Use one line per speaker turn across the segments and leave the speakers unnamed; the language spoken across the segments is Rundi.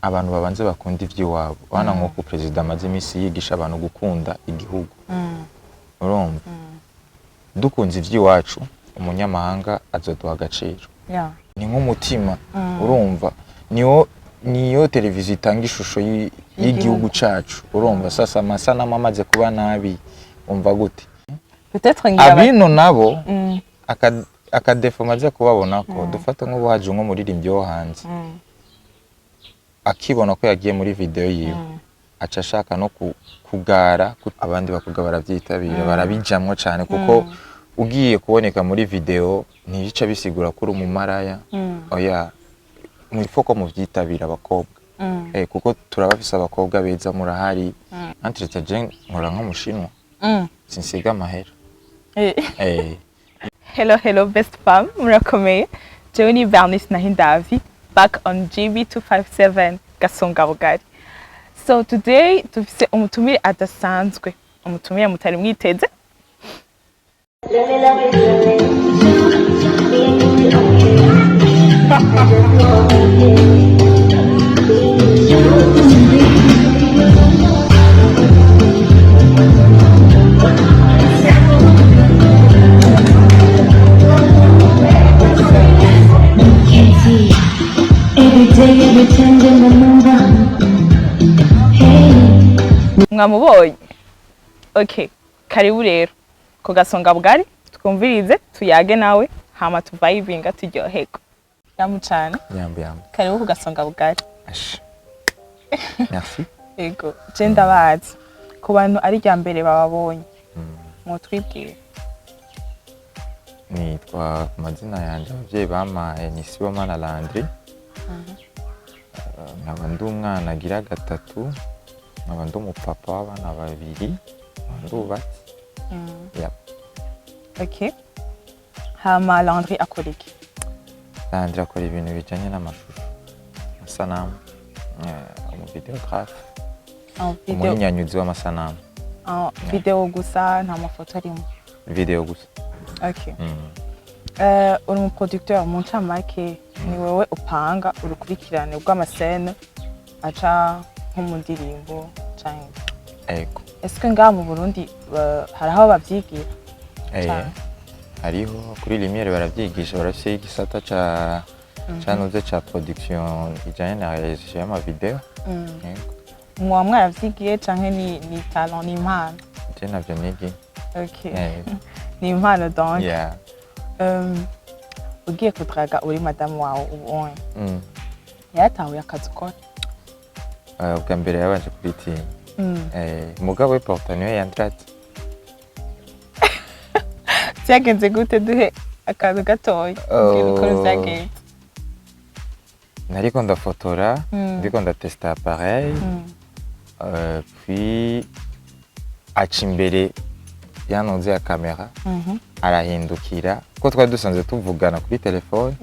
Abantu babanze bakunda ivy'iwabo. Urabona nk'uko perezida amaze iminsi yigisha abantu gukunda igihugu. Urumva, dukunze ivy'iwacu, umunyamahanga azoduha agaciro. Ni nk'umutima. Urumva, niyo televiziyo itanga ishusho y'igihugu cacu. Urumva, sasa amasanamu amaze kuba nabi, umva gute?
Peut-être ngira
Abino nabo, akadefo maze kubabona ko dufata nk'ubu haje nk'umuririmbyi wo hanze, akibona ko yagiye muri video yiwe, aca ashaka no kugara. Abandi bakobwa baravyitabira, barabijamwo cane, kuko ugiye kuboneka muri video ntibica bisigura ko uri umumaraya. Oya, mwifo ko muvyitabira abakobwa. Kuko turabafise abakobwa beza, murahari. Entre je nkora nk'umushinwa, sinsiga amahera.
Hello, hello, best fam, murakomeye? Jewe ni Bernice Nahindavi, back on GB257 Gasonga Bugari. So today dufise umutumire adasanzwe, umutumire mutari mwiteze.
Let me love you, let me me and you okay. I just wanna be you.
Can't see. Every day, every time, in the number. Hey.
Mwamubonye? Okay, karibu rero ku Gasonga Bugari, twumvirize, tuyage nawe, hama tuvibinga, turyoherwe. Yamu cane.
Yambu yambu.
Karibu ku Gasonga Bugari.
Ash. Merci.
Ego, je ndabazi. Ku bantu ari rya mbere bababonye, mwotwibwira?
Nitwa, ku mazina yanjye ababyeyi bampaye ni Sibomana Landry. Nkaba ndi umwana agira gatatu, nkaba ndi umupapa w'abana babiri, nkaba ndubatse. Yep.
Okay, hama Landry akora iki?
Landry akora ibintu bijyanye n'amashusho, amasanamu, umuvidéographe.
En video?
Umuhinyanyuzi w'amasanamu.
En video gusa, nta mafoto arimo?
Video gusa.
Okay. Uri umuproducteur, mu ncamake ni wewe upanga urukurikirane rw'amascènes aca nko mu ndirimbo canke?
Ego.
Est-ce que ngaha mu Burundi hari aho bavyigira? Cane.
Hariho, kuri Lumière baravyigisha, barafise igisata ca nuze ca production ijanye na réalisation y'amavideo. Yego.
Muba mwaravyigiye canke ni talent, ni impano?
Je navyo nigiye.
Okay. Ni impano donc.
Yeah.
Ugiye kudraga uri madamu wawe ubu onye, yaratahuye akazi ukora?
Ubwa mbere yabanje kubitinya. Mugabo we porta niwe yandrate.
Vyagenze gute? Duhe akantu gatoya.
Oh.
Mbwira ukuntu vyagenze.
Nariko ndafotora, ndiko ndatesta appareil, puis aca imbere yanonze ya kamera, arahindukira, kuko twari dusanzwe tuvugana kuri telefone,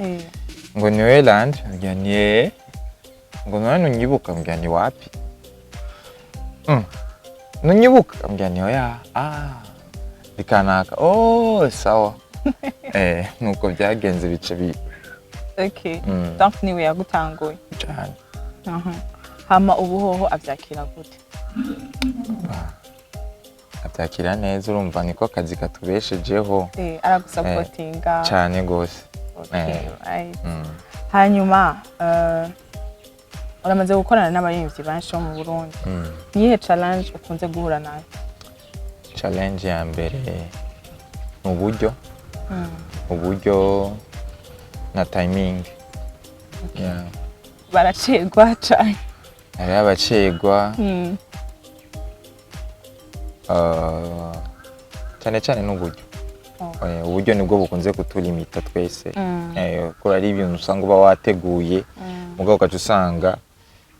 ngo: "Niwe Landry?" Mbwira ni "Eh." Ngo: "None nunyibuka?" Mbwira ni "Wapi." "Nunyibuka?" Mbwira ni "Oya." "Ah, bikanaka." "Oh, sawa." Nuko byagenze, bice bi
Okay. Donc niwe yagutanguye?
Cyane.
Hama ubu hoho avyakira gute?
Abyakira neza, urumva niko kazi katubeshejeho.
Aragusapotinga?
Cyane gose.
Okay, right. Hanyuma uramaze gukorana n'abaririmbyi benshi bo mu Burundi. Niyihe challenge ukunze guhura nayo?
Challenge ya mbere ni uburyo, uburyo na timing, yeah.
Baracegwa cane?
Hariho abacegwa, cyane cyane n'uburyo. Uburyo nibwo bukunze kutulimita twese. Kuko ari ibintu usanga uba wateguye, mugabo ugaca usanga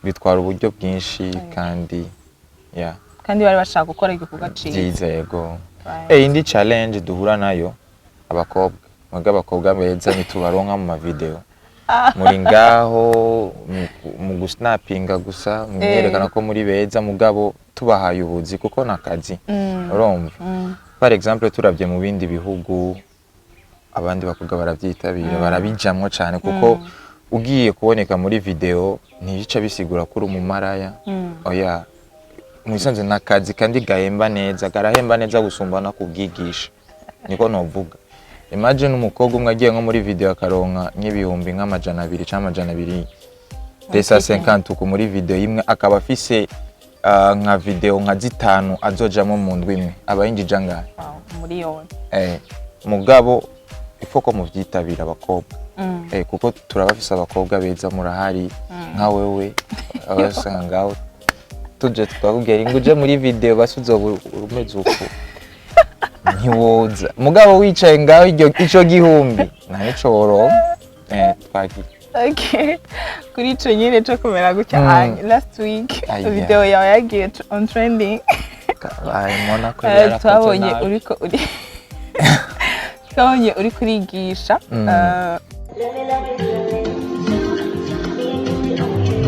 bitwara uburyo bwinshi kandi, yeah.
Kandi bari bashaka gukora igikorwa ciza.
Byiza, yego.
Right.
Indi challenge duhura nayo, abakobwa, mwebwe abakobwa beza ntitubaronka mu mavideo. Muri ngaho mu gusnapinga gusa, mwerekana ko muri beza, mugabo tubahaye ubuzi, kuko nakazi. Urumva, par exemple turavye mu bindi bihugu, abandi bakobwa baravyitabira, barabijamwo cane, kuko Ugiye kuboneka muri video ntibica bisigura ko uri umumaraya. Oya, mu bisanzwe ni akazi kandi gahemba neza, karahemba neza gusumba no kubwigisha, niko novuga. Imagine umukobwa umwe agiye nko muri video akaronka nk'ibihumbi nk'amajana 2 canke amajana 2 desa 50 uku muri video imwe, akaba afise nka video nka zitanu azojamwo mu ndwi imwe, aba yinjije angahe?
Wow, miliyoni.
Mugabo ifo ko muvyitabira abakobwa, kuko turabafise abakobwa beza, murahari nka wewe, abasanga ngaho tuje tukakubwira ngo uje muri video, basi uzoba umeze uku, ntiwoza. Mugabo wicaye ngaho, iryo ico gihumbi nta nico woronka. Twagiye.
Okay. Kuri ico nyene co kumera gutya, last week
Aya.
video yawe yagiye on trending.
Kabaye mbona ko yarakoze
Twabonye
nabi.
uriko uri twabonye uri kurigisha
Let me love you, darling. Me and you, we okay.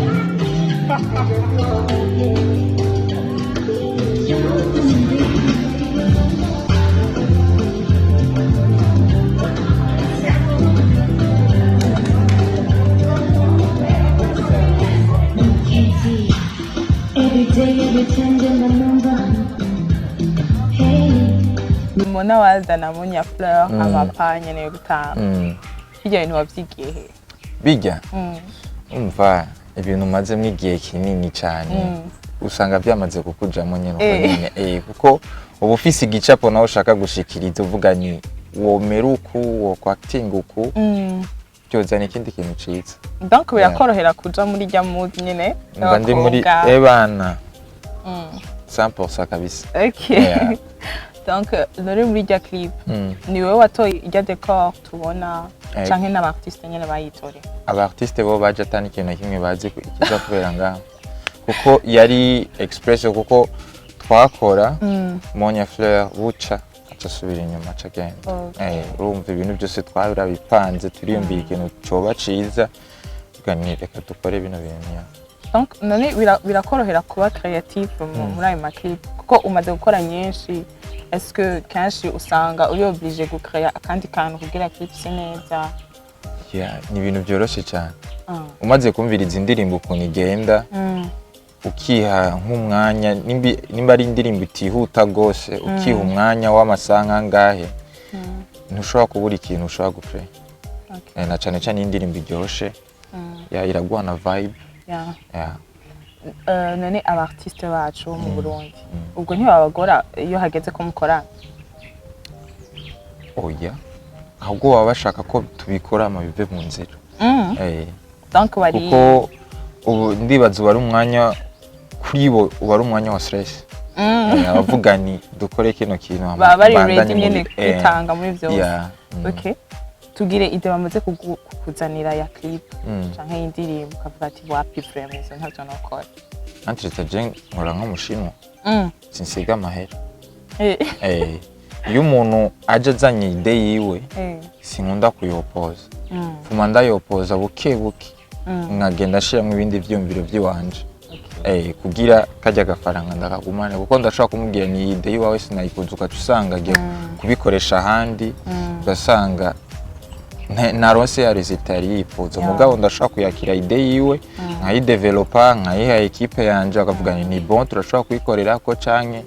I just wanna get you. Can't see. Every day, every time, then my number. Hey.
Mona Walda na Monia Fleur, amapa nyene yo gutanga, bijya bintu wavyigiye he?
Bijya umva ibintu umazemo igihe kinini cyane, usanga byamaze kukujamo nyine uko nyine, kuko uba ufise igicapo nawe ushaka gushikiriza, uvuga ni womera uku, wokwakitinga uku, byozana ikindi kintu ciza.
Donc birakorohera kuja muri rya mood nyene
Mba ndi muri
y'abakobwa.
Ebana, 100% kabisa.
Okay. Donc nuri muri rya clip, ni wowe watoye irya décor tubona canke n'aba artiste nyene bayitoreye?
Aba artiste bo baje atani ikintu na kimwe bazi ko ikiza kubera ngaho, kuko yari express, kuko twakora Monia Fleur buca aca asubira inyuma, aca agenda. Urumva ibintu byose twarabipanze, turiyumvira ikintu coba ciza, tuvuga ni reka dukore bino bintu ya.
Donc none birakorohera kuba creative muri ayo ma clip, kuko umaze gukora nyinshi? Est-ce que kenshi usanga uri obligé gucréa akandi kantu kugira clip ise neza?
Yeah, ni ibintu byoroshe cyane. Umaze kumviriza indirimbo ukuntu igenda, ukiha nk'umwanya, nimba ari indirimbo itihuta rwose, ukiha umwanya w'amasaha nk'angahe, ntushobora kubura ikintu ushobora gukora. Na cyane cyane iyo indirimbo iryoshe, ya iraguha na vibe. Yeah.
None aba artiste bacu bo mu Burundi ubwo ntibabagora iyo hageze ko mukorana?
Oya, ahubwo baba bashaka ko tubikora ama bive mu nzira.
Donc bari
Kuko ubu ndibaza uba ari umwanya kuri bo, uba ari umwanya wa stress. Abavuga ni dukore kino kintu hama
Baba bari
mbandanye
ready nyene kwitanga muri vyose.
Yeah.
Okay, tugire idée bamaze kukuzanira ya clip canke y'indirimbo, ukavuga ati wapi, vraiment ivyo ntavyo nokora.
Entre je nkora nk'umushinwa, sinsiga amahera. Iyo umuntu aje azanye idée yiwe, sinkunda kuyopoza, fuma ndayopoza buke buke, nkagenda ashiramo ibindi vyiyumviro vy'iwanje, kugira kajya gafaranga ndakagumane, kuko ndashobora kumubwira ni idée y'iwawe sinayikunze, ugaca usanga agiye kubikoresha ahandi, ugasanga ntaronse ya résultat yari yifuza. Mugabo ndashobora kuyakira idée yiwe, nkayidevelopa, nkayiha équipe yanje, bakavuga ni bon, turashobora kuyikorera ko canke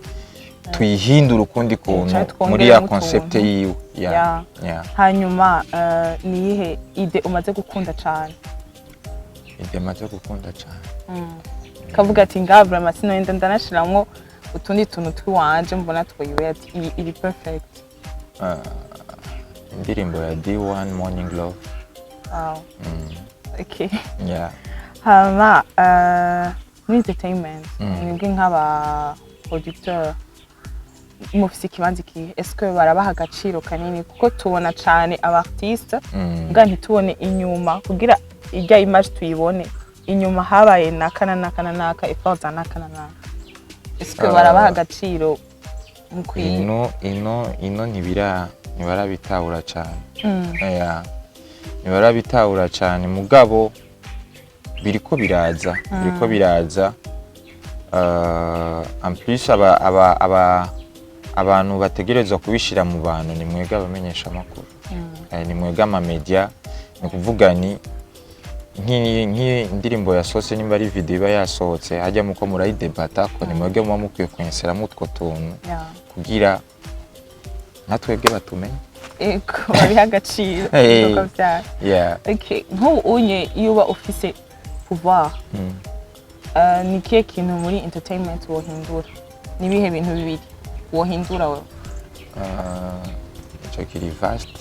tuyihindura ukundi kuntu
Canke
muri ya
twongeremo
concept
utuntu.
yiwe ya. Yeah.
Hanyuma niyihe idée umaze gukunda cane?
Idée maze gukunda cane?
Kavuga ati nga vraiment sinogenda ndanashiramwo utundi tuntu twiwanje, mbona twoyiwe ati iyi iri perfect.
Indirimbo ya D1 Morning Love.
Wow. Okay.
Yeah.
Hama muri entertainment, mwebwe nk'aba producteur mufise ikibanza ikihe? Est-ce que barabaha agaciro kanini? Kuko tubona cane aba artiste, mbwa ntitubone inyuma, kugira irya image tuyibone inyuma habaye naka na naka na naka, effort za naka na naka. Est-ce que barabaha agaciro mu kwiga?
Ino ntibarabitahura cane. Yeah. Ntibarabitahura cane, mugabo biriko biraza, biriko biraza. En plus aba abantu bategerezwa kubishira mu bantu ni mwebwe abamenyesha amakuru, ni mwebwe ama media. Ni kuvuga ni Nk'iyi indirimbo yasohotse, nimba ari video iba yasohotse, hajya muko murayidebata ko ni mwebwe muba mukwiye kwenseramo utwo tuntu kugira nka twebwe batumenye.
Ego, babiha agaciro ibikorwa byayo. Okay, nk'ubu unye iyo uba ufise pouvoir, ni ikihe kintu muri entertainment wohindura? Ni ibihe bintu bibiri wohindura wewe?
Ico kiri vaste.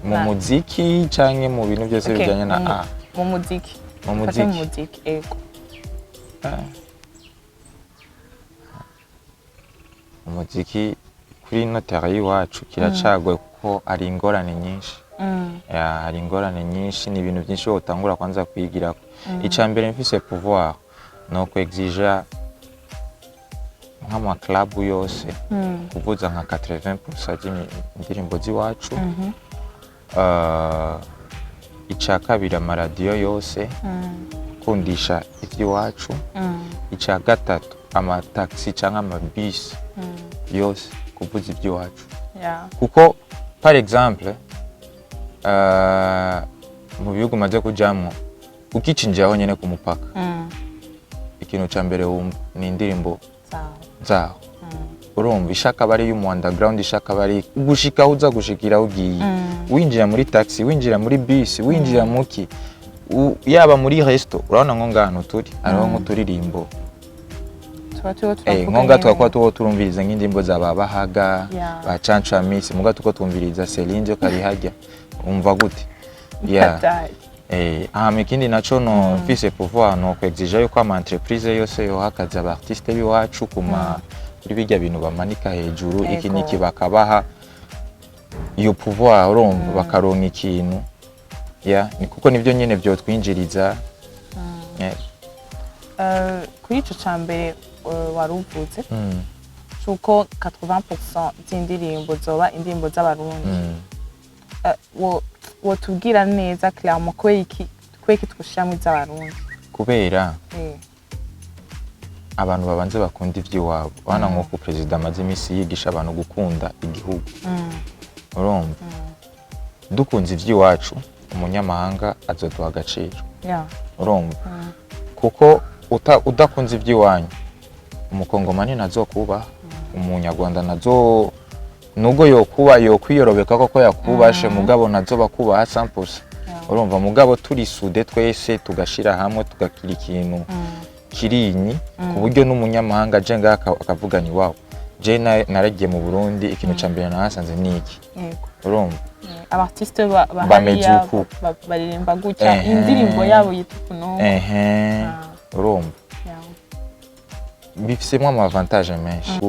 Mu muziki canke mu bintu byose bijanye na art?
Mu muziki.
Mu
Fate mu
muziki.
muziki, ego.
Umuziki kuri ino terre y'iwacu kiracagoye kuko hari ingorane nyinshi. Ya, hari ingorane nyinshi, ni ibintu byinshi wotangura kwanza kwigirako. Ica mbere, mfise pouvoir, no kwexija nk'ama club yose kuvuza nka 80% z'indirimbo z'iwacu. Ica kabiri, amaradiyo yose gukundisha iby'iwacu. Ica gatatu, amataxi cyangwa amabisi yose kuvuza iby'iwacu, kuko par exemple mu bihugu maze kujamwo, ukicinjiraho nyene ku mupaka, ikintu ca mbere wumva ni indirimbo
Sawa.
zaho. Urumva, ishaka aba ari iy'umu underground, ishaka aba ari gushika aho uza gushikira aho ugiye, winjira muri taxi, winjira muri bisi, winjira muki, yaba muri resto. Urabona nko ngahantu turi hariho nk'uturirimbo
Tuba turiho turavuga
nko ngaha
nyene.
tugakuba tuho turumviriza nk'indirimbo za ba Bahaga, ba Canca Misi, muga tuko twumviriza Celine Dion kari hajya, umva gute? Yeah.
Hatari.
Hama ikindi naco, no mfise pouvoir, no kwexija yuko ama entreprise yose yoha akazi aba artiste b'iwacu kuma kuri bijya bintu bamanika hejuru, iki n'iki, bakabaha iyo pouvoir, urumva, bakaronka ikintu ya ni kuko nivyo nyene vyotwinjiriza. Yeah.
Kuri ico ca mbere wari uvuze c'uko 80% z'indirimbo zoba indirimbo z'Abarundi, wotubwira neza clairement kubera iki twoshiramwo iz'Abarundi?
Kubera abantu babanze bakunda ivy'iwabo. Urabona nk'uko perezida amaze iminsi yigisha abantu gukunda igihugu. Urumva, dukunze ivy'iwacu, umunyamahanga azoduha agaciro. Urumva, kuko udakunze iby'iwanyu, umukongomani ntazokubaha, umunyarwanda nazo nubwo yokuba yokwiyorobeka koko yakubashe, mugabo nazo bakubaha 100%. Urumva, mugabo turi soudés twese, tugashira hamwe, tugakira ikintu kirinyi, ku buryo n'umunyamahanga aje ngaha akavuga ni wawe, je naragiye mu Burundi, ikintu ca mbere nahasanze ni iki. Urumva,
Aba artiste
bameze
bahariya
uku.
baririmba gutya, indirimbo yabo yitwa ukuntu.
Urumva, bifisemo ama avantage menshi.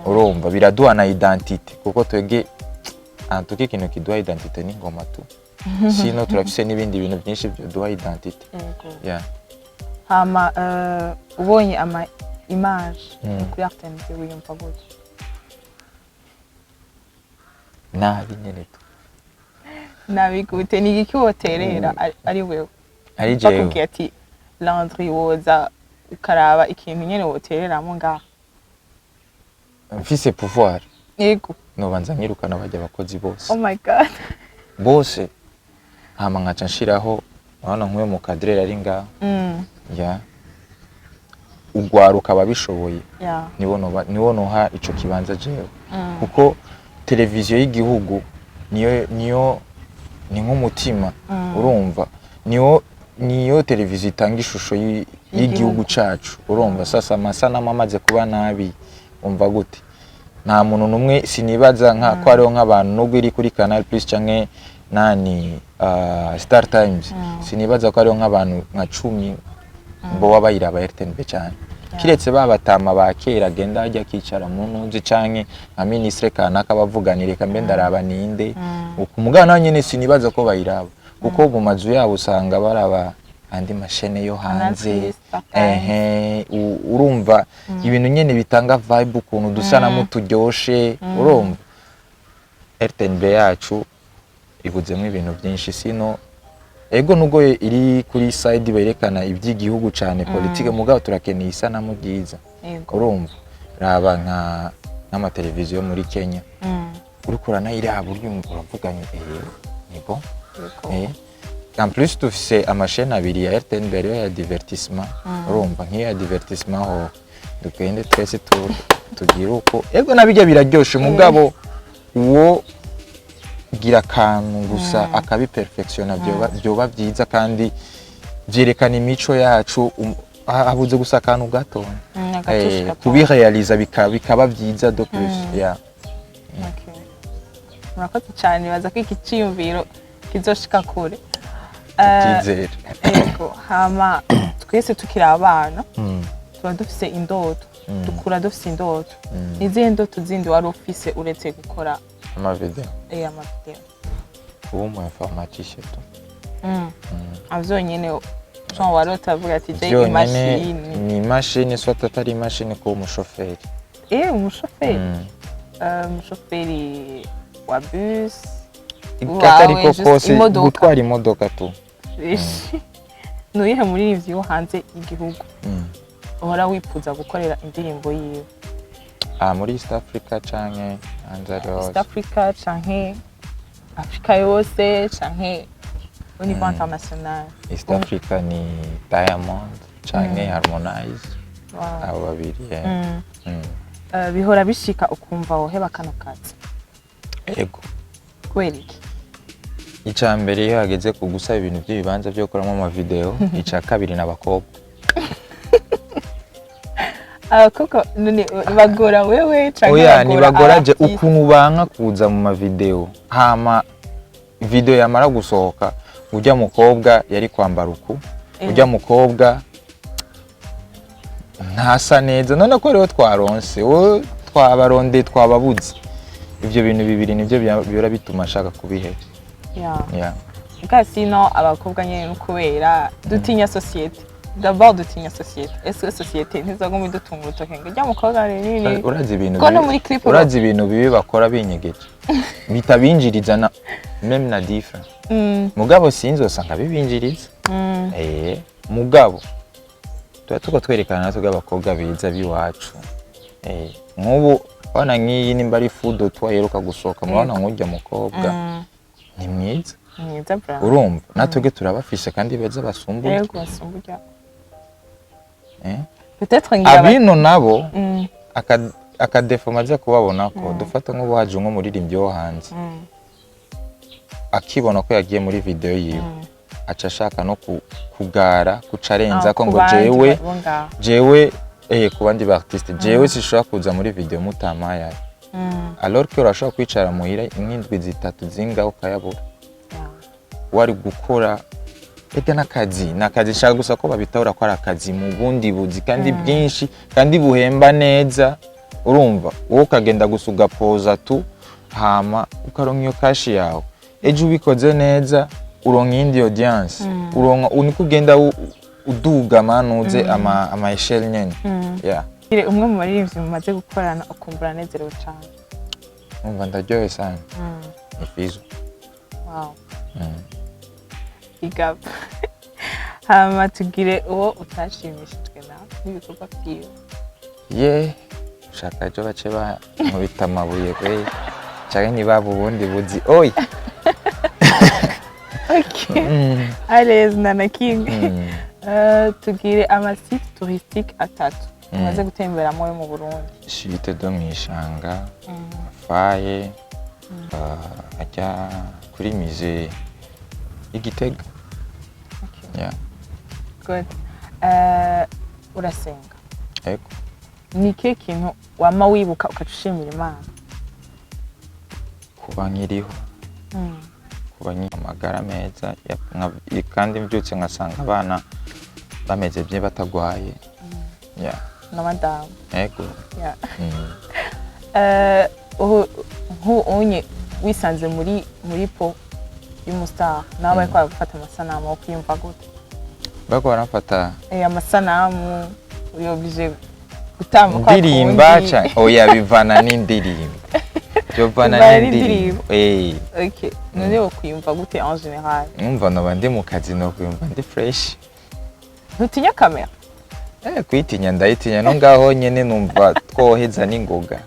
Urumva, biraduha na identité, kuko twebwe antuka ikintu kiduha identité ni ngoma tu, sino turafise n'ibindi bintu byinshi byoduha identité. Yeah.
Hama ubonye ama image kuri RTNB, wiyumva gutya?
Nabi nyene tu.
Nabi gute? Ni igiki woterera ari wewe?
Ari jewe?
Bakubwiye ati Landry, woza ukaraba ikintu nyene wotereramo ngaha.
Mfise pouvoir, nobanza nkirukana bajya abakozi bose.
Oh my God.
Bose, hama nkaca nshiraho, urabona nk'uyo mu cadreur ari ngaho, ya ugwaruka ababishoboye, nibo noha ico kibanza jewe, kuko televiziyo y'igihugu niyo ni nk'umutima. Urumva, niyo televiziyo itanga ishusho y'igihugu cacu. Urumva, sasa amasanamu amaze kuba nabi, umva gute? Nta muntu n'umwe, sinibaza nka ko hariho nk'abantu, nubwo iri kuri Canal Plus canke nani, Star Times, sinibaza ko hariho nk'abantu nka 10 boba bayiraba RTNB cyane, kiretse ba batama ba kera agenda ajya akicara mu ntuzi, canke nka ministre kanaka bavuganire reka mbe ndaraba ninde. Umugana nawe nyene sinibaza ko bayiraba, kuko mu mazu yabo usanga baraba andi mashene yo hanze.
Plus, Star Times.
Ehe, urumva ibintu nyene bitanga vibe, ukuntu dusanamu turyoshe. Urumva, RTNB yacu ibuzemo ibintu byinshi. Sino ego, nubwo iri kuri side berekana iby'igihugu cyane, politike, mugabo turakeneye isanamu ryiza. Urumva, raba nk'amateleviziyo muri Kenya, uriko uranayiraba, uryumva, uravuga ni ni bon. En plus dufise amasheni abiri ya RTNB, ariyo ya divertissement. Urumva nk'iyo ya divertissement ho dugende twese tugire uko, ego nabijya biraryoshe, mugabo uwo gira akantu gusa akabiperfectiona, byoba byiza kandi byerekana imico yacu. Habuze gusa akantu gato.
Agatouche gato.
Kubirealiza bikaba byiza de plus, yeah.
Okay. Murakoze cyane, nibaza ko iki cyiyumviro kizoshika kure.
Tubyizere.
Ego, hama twese tukiri abana tuba dufise indoto, dukura dufise indoto. Ni izihe ndoto zindi wari ufise uretse gukora
amavideo?
Amavideo?
Kuba umu informaticien tu.
Vyonyene genre warota avuga ati je
Vyonyene.
Imashini?
Ni imashini, soit atari imashini, kuba umushoferi.
Umushoferi?
Mm.
Umushoferi wa bus?
Atariko
Wawe, just
kose.
imodoka.
Gutwara imodoka tu.
Nuyihe muririmbyi wo hanze y'igihugu uhora wifuza gukorera indirimbo yiwe?
Ah, muri East Africa canke hanze ari
East
hose?
Africa canke Afrika yose canke au niveau international.
East Africa ni Diamond canke Harmonize. Abo babiri, yeah.
Bihora bishika ukumva woheba kano kazi?
Ego.
Kubera iki?
Icya mbere, iyo hageze ku gusaba ibintu by'ibibanza byo gukoramo amavideo. Icya kabiri, ni abakobwa.
Abakobwa none bagora wewe canke
Oya,
bagora
ntibagora je.
artiste?
Ukuntu banka kuza mu mavideo, hama video yamara gusohoka, ujya mukobwa yari kwambara uku, ujya mukobwa ntasa neza. None ko rero twaronse, wowe twabarondeye, twababuze. Ibyo bintu bibiri nibyo bihora bituma nshaka kubiheba. Yeah.
Bwa sino abakobwa nyene no kubera dutinya société. D'abord dutinya société. Est-ce que société ntizaguma idutunga urutoke ngo ujya mukobwa nini?
Urazi ibintu
Ko no muri clip
urazi ibintu bibi bakora binyegeje, bitabinjiriza na même na difa. Mugabo sinzi, usanga bibinjiriza. Mugabo tuba tuko twerekana natwe abakobwa beza b'iwacu. Nk'ubu urabona nk'iyi nimba ari fudo twaheruka gusohoka, murabona nk'urya mukobwa ni mwiza.
Mwiza bra.
Urumva natwebwe turabafise kandi beza basumba urya.
Yego, basumba urya.
Eh?
Peut-être ngira
Abino nabo akadefo maze kubabona ko dufata nk'ubu haje nk'umuririmbyi wo hanze, akibona ko yagiye muri video yiwe, aca ashaka no kugara kuca arenza ko
ku
ngo
bandi
jewe
bo ngaho.
Jewe ku bandi ba artiste, jewe sishobora kuza muri video mutamaye, alors que urashobora kwicara muhira nk'indwi 3 zingaho ukayabura. Wari gukora ega n'akazi, ni akazi. Nshaka gusa ko babitahura ko ari akazi mu bundi buzi kandi bwinshi kandi buhemba neza. Urumva wowe ukagenda gusa ugapoza tu, hama ukaronka iyo cash yawe. Ejo ubikoze neza uronka iyindi audience, uronka niko ugenda uduga manuze ama échelle nyene, yeah.
Gire umwe mu baririmbyi mumaze gukorana ukumva uranezerewe cane.
Umva ndaryohe sana, ni Fizzo.
Big up. Hama tugire uwo utashimishijwe nawe n'ibikorwa vyiwe.
Ye, shaka ejo bace bankubita amabuye kwe canke ntibaba ubundi buzi oyi.
Okay. Allez, nana kimwe. Tugire amasite touristique atatu umaze gutemberamo yo mu Burundi.
Chute de Mwishanga, Faye, ajya kuri musée y'Igitega. Yeah.
Good. Urasenga?
Ego.
Ni ikihe kintu wama wibuka ukaca ushimira Imana?
Kuba nkiriho, kuba nkiri amagara meza, kandi mbyutse nkasanga abana bameze bye, batagwaye, yeah.
Na madamu?
Ego.
Yeah. Nk'unye wisanze muri peau y'umustar nawe bariko baragufata amasanamu, wo kwiyumva gute?
Bariko baramfata?
Amasanamu uri obligé gutambuka
Ndirimba
kundi.
Oya, bivana n'indirimbo, byovana
Bivana.
n'indirimbo.
Okay, none wo kwiyumva gute en général?
Numva noba ndi mu kazi, nokwiyumva ndi fresh.
Ntutinya kamera?
Kuyitinya ndayitinya, no ngaho nyene numva twoheza n'ingoga.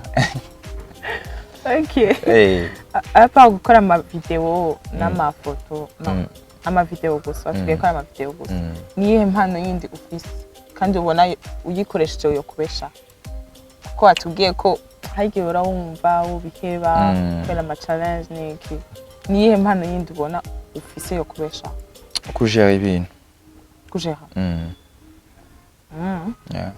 Okay. À part gukora ama video n'amafoto no Amavideo gusa, watubwiye ko ari amavideo gusa. Niyihe mpano yindi ufise kandi ubona uyikoresheje yokubesha? Kuko watubwiye ko hari igihe uhora wumva wubiheba kubera ama challenge n'iki. Niyihe mpano yindi ubona ufise yo kubesha?
Kujera ibintu.
Kujera?
Yeah.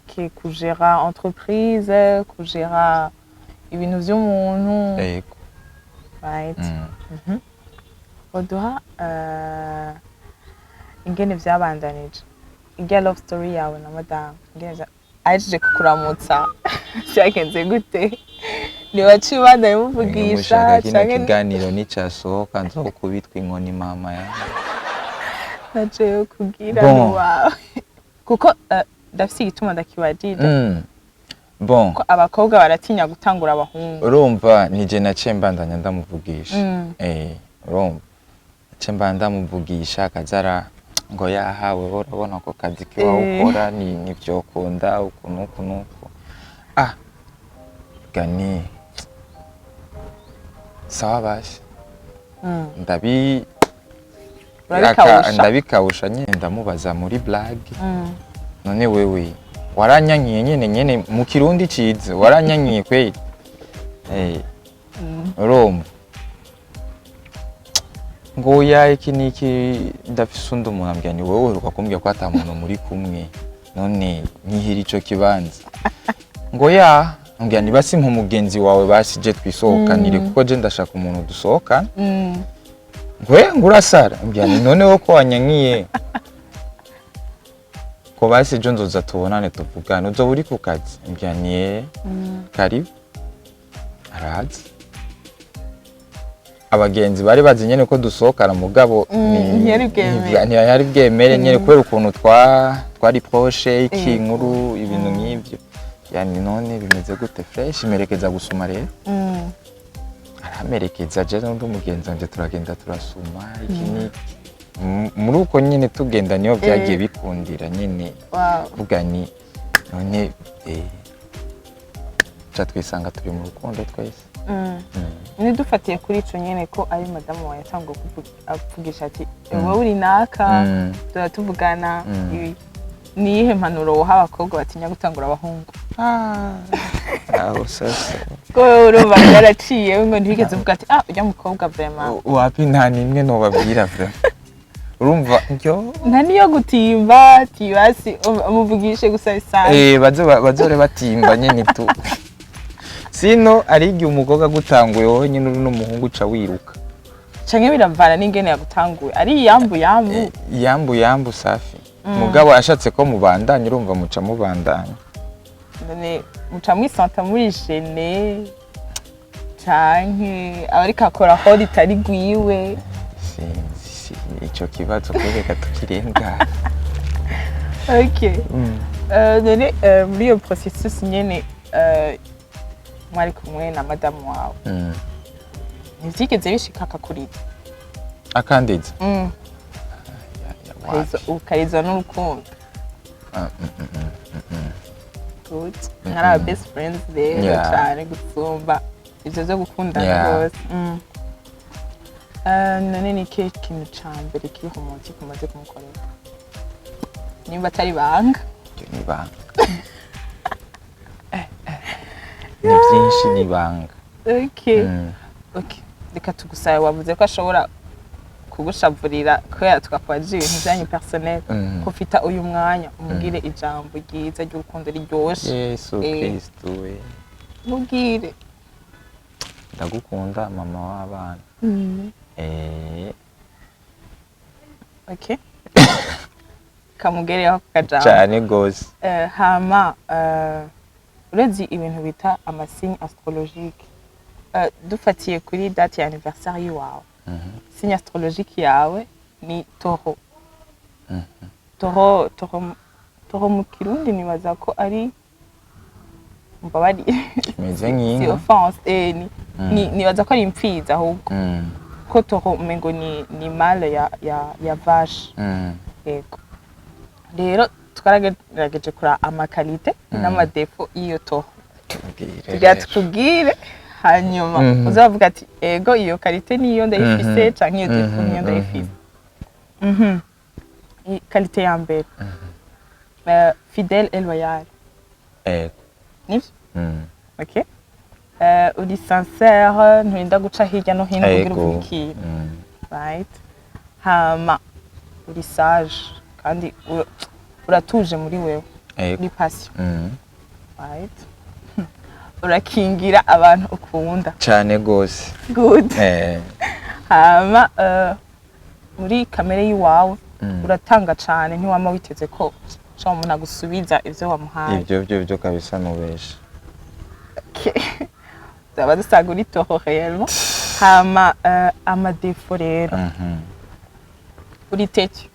Ki kujera entreprise, kujera ibintu vy'umuntu?
Yego.
Right. Uduha ingene vyabandanije irya love story yawe na madamu, ingene ahejeje kukuramutsa vyagenze gute? Ntiwaciye ubandanya umuvugisha?
Mushaka kino
Canke
kiganiro nicasohoka nzokubitwa inkoni mama ya.
Najewe kugira
Bon.
n'uwawe kuko ndafise igituma ndakibajije.
Bon.
Ko abakobwa baratinya gutangura abahungu.
Urumva nije naciye mbandanya ndamuvugisha. Urumva naciye mbandanya ndamuvugisha, akazara ngo yahawe urabona ko kazi kiwawe ukora ni nivyokunda uku nuku nuku. Ah, gani sawa basi. Ndabi
Urabikawusha.
Ndabikawusha nyene, ndamubaza muri blague: "None wewe waranyankiye nyene nyene mu Kirundi ciza, waranyankiye kweli?" Urumva ngo ya iki niki, ndafise undi umuntu. Ambwira: "Ni wowe uheruka kumbwira ko ata muntu muri kumwe, none nyihira ico kibanza." Ngo ya, ambwira: "Niba si nk'umugenzi wawe basi je twisohokanire, kuko je ndashaka umuntu dusohokana." Ngo ngo urasara. Ambwira ni none wo ko wanyankiye ko basi ejo nzoza tubonane tuvugane, uzoba uri ku kazi? Ambwira ni karibu. Araza, abagenzi bari bazi nyene ko dusohokana, mugabo
Ntiyari bwemere.
Ntiyari bwemere nyene kubera ukuntu twari proche iki inkuru ibintu nk'ivyo. Yani none bimeze gute? Fresh. Merekeza gusuma rero. Aramerekeza, je n'undi mugenzi wanje turagenda turasuma iki n'iki. Muri uko nyene tugenda niyo vyagiye bikundira nyene. Kuvuga ni none ca twisanga turi mu rukundo twese.
Nidufatiye kuri ico nyene ko ari madamu wawe yatanguye kuvugisha ati wowe uri naka, tuba tuvugana ibi, ni iyihe mpanuro woha abakobwa batinya gutangura abahungu?
Aho sasa.
Ko wowe urumva byaraciye ngo ntibigeze uvuga ati ah, ujya mukobwa vraiment?
Wapi, nta nimwe nobabwira vraiment, urumva ryo.
Nta niyo gutimba tibasi umuvugishe gusa bisanzwe?
Eh, bazore batimba nyene tu, sino ari igihe umukobwa agutanguye wowe nyine uri n'umuhungu uca wiruka.
Canke biravana n'ingene yagutanguye, ari yambu yambu?
Yambu yambu safi, mugabo ashatse ko mubandanya, urumva muca mubandanya.
None muca mwisanta muri gêné canke aba ariko akora aho ritari rwiwe?
Sinzi, ico kibazo kwereka tukirengana.
Okay. None muri iyo processus nyene mwari kumwe na madamu wawe, ntivyigeze bishika akakurira?
Akandiza?
Ukariza, ukarizwa n'urukundo?
Ah,
Good. Mwari aba best friends rero?
Yeah.
Cane gusumba ivyo vyo gukundana rwose. None ni ikihe kintu ca mbere kiri romantique umaze kumukorera, nimba atari ibanga?
Iryo ni ibanga. Ni byinshi, ni ibanga.
Okay. Okay, reka tugusabe, wavuze ko ashobora kugushavurira kubera tukakubaza ibintu byanyu personnel. Kufita uyu mwanya umubwire ijambo ryiza ry'urukundo riryoshe.
Yesu Kristu we!
Mubwire.
Ndagukunda mama w'abana.
Okay, kamugereho ako kajambo.
Cyane gose.
Hama urezi ibintu bita ama signe astrologique, dufatiye kuri date ya anniversaire yiwawe, signe astrologique yawe ni taureau. Taureau, taureau, taureau mu Kirundi nibaza ko ari, mbabarire,
Imeze
si
nk'inka.
offense, ni nibaza ko ari impfizi ahubwo, ko taureau umengo ni mâle ya vache. Yego, rero twaragerageje kuraba ama qualité n'ama défaut y'iyo taureau.
Tubwire
Tugira
rero.
tukubwire. Hanyuma uzavuga ati: "Ego, iyo qualité niyo ndayifise canke iyo défaut niyo ndayifise." Qualité ya mbere, fidèle et loyal.
Ego.
Nivyo?
Mm.
Okay. Uri sincère, nturinda guca hirya no hino kugira uvuge ikintu. Right. Hama uri sage kandi uratuje muri wewe. Uri patient. Right. Urakingira abantu ukunda.
Cane gose.
Good. Hama muri kamere y'iwawe uratanga cane, ntiwama witeze ko ushobora umuntu agusubiza ivyo wamuhaye.
Ivyo byo kabisa nubesha.
Okay. Zaba dusanga uri taureau réellement. Hama ama défauts rero, uri têtu.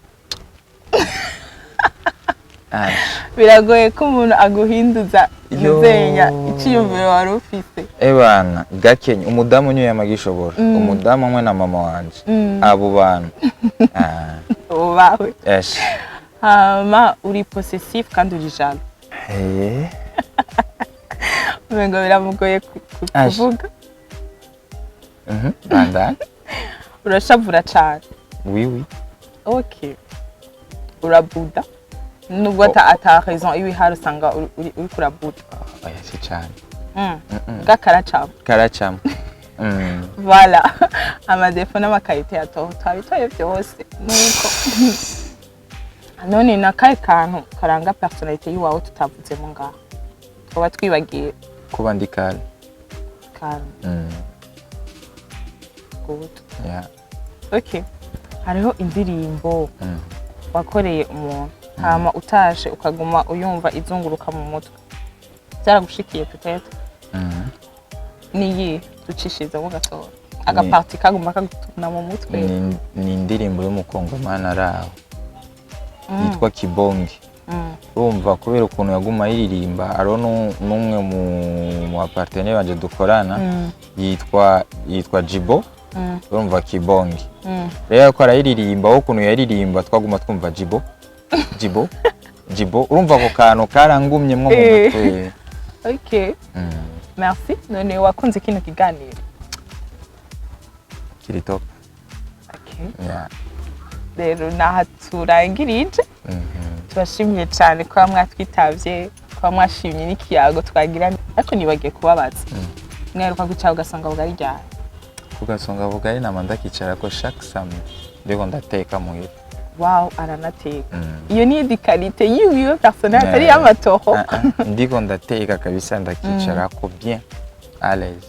Aje.
Biragoye ko umuntu aguhinduza
Yo.
muzenya iciyumviro wari ufise.
Ebana gakenye umudamu niyo yamagishobora, umudamu hamwe na mama wanje, abo bantu. Ah,
ubawe.
Esh.
Hama uri possessif kandi uri jaloux. Umengo biramugoye
Aje.
kuvuga.
Bandanye.
Urashavura cane.
Oui.
Okay, urabuda nubwo ata raison iba ihari, usanga uriko urabuda.
Oya, si cane.
Bw'akaracamo.
Karacamo.
Voilà, ama défauts n'ama qualités ya taureau twabitoye byose. Nuko none ni akahe kantu karanga personnalité y'iwawe tutavuzemo ngaha, twaba twibagiye?
Kuba ndi calme.
Calme. Good.
Yeah.
Okay, hariho indirimbo wakoreye umuntu, hama utashe ukaguma uyumva izunguruka mu mutwe. Byaragushikiye peut-être?
Mm.
Niyi ducishizemo gatoya, aga partie kaguma kagutuna mu mutwe.
Ni indirimbo y'umukongomani ari aho yitwa Kibonge. Urumva, kubera ukuntu yaguma ayiririmba, hariho n'umwe mu ba partenaire banje dukorana yitwa Jibo. Urumva Kibonge rero ko arayiririmba, wowe ukuntu yaririmba twaguma twumva Jibo, Jibo, Jibo. Urumva ako kantu karangumyemwo mu mutwe.
Okay. Merci. None wakunze kino kiganiro?
Kiri top.
Okay.
Yeah.
Rero naha turangirije. Tubashimiye cyane kuba mwatwitabye, kuba mwashimye n'ikiyago twagira. Ariko nibagiye kubabaza, mwaheruka kwicara ugasanga bugari ryari?
Kugasonga bugari nama ndakicarako chaque samedi, ndiko ndateka muhira.
Wow, aranateka. Iyo ni indi qualité yiwiwe personnel atari y'ama taureau.
Ah, ah, ndiko ndateka kabisa, ndakicarako bien à l'aise.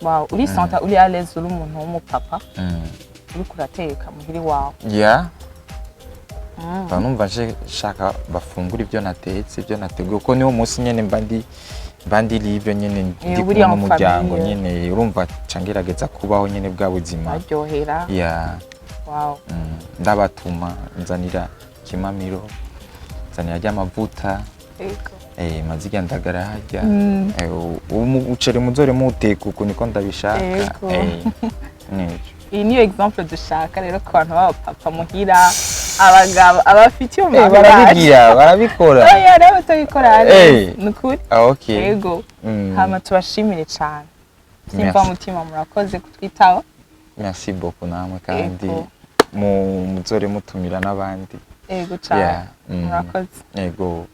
Wow, urisanta uri à l'aise, uri umuntu w'umupapa, uriko urateka muhiri wawe?
Yeah. Mba numva nje shaka bafungura ibyo natetse, ibyo nateguye, kuko niwo munsi nyene mba ndi libre nyene, ndi kumwe
buriya mu
n'umuryango
famille.
nyene. Urumva ca ngerageza kubaho nyene bwa buzima.
Baryohera.
Yeah.
Wow.
Ndabatuma nzanira kimamiro, nzanira ry'amavuta. Maziga ndagara harya. Umuceri muzore muwuteka uku niko ndabishaka. Nico.
Iyi niyo exemple dushaka rero ku bantu b'abapapa muhira, abagabo abafitiye umumaro.
Barabigira, barabikora.
Oya, rero batabikora ni ukuri.
Ah, okay.
Yego. Hama tubashimire cyane simva
Merci.
mutima, murakoze kutwitaba.
Merci beaucoup namwe kandi.
Yego.
Muzore mutumira n'abandi.
Yego cyane.
Yeah.
Murakoze.
Yego.